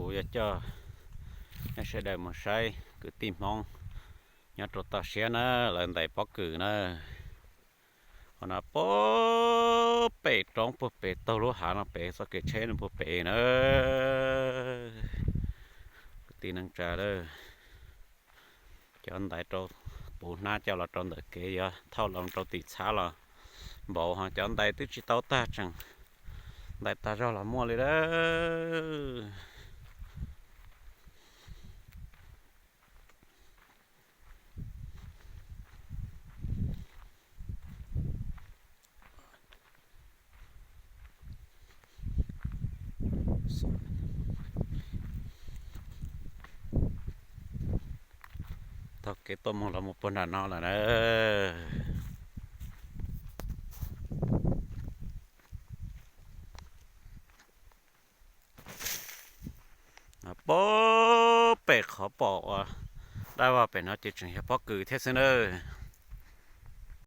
Kuv yuav coj nej sawv daws mus saib kwv tij Hmoob nyob rau toj siab na, lawv ntais pob kws na. Ho no puag pem roob puag pem taug lub hav no pem txoj kev tsheb no puag pem na. Kwv tij neej tsa lawm, cov ntais rau puv hnab coj los rau ntawm kev yuav thauj los rau tim txhab los npaum ho cov ntais twb tsis tau tag tseem ntais tag zog los muaj li lawm. Taug kev tuaj mus los mus puag nram no lawm na. Puag pem qhov pom ua dab vog pem no ces tseem yog pob kws thiab xwb nawb.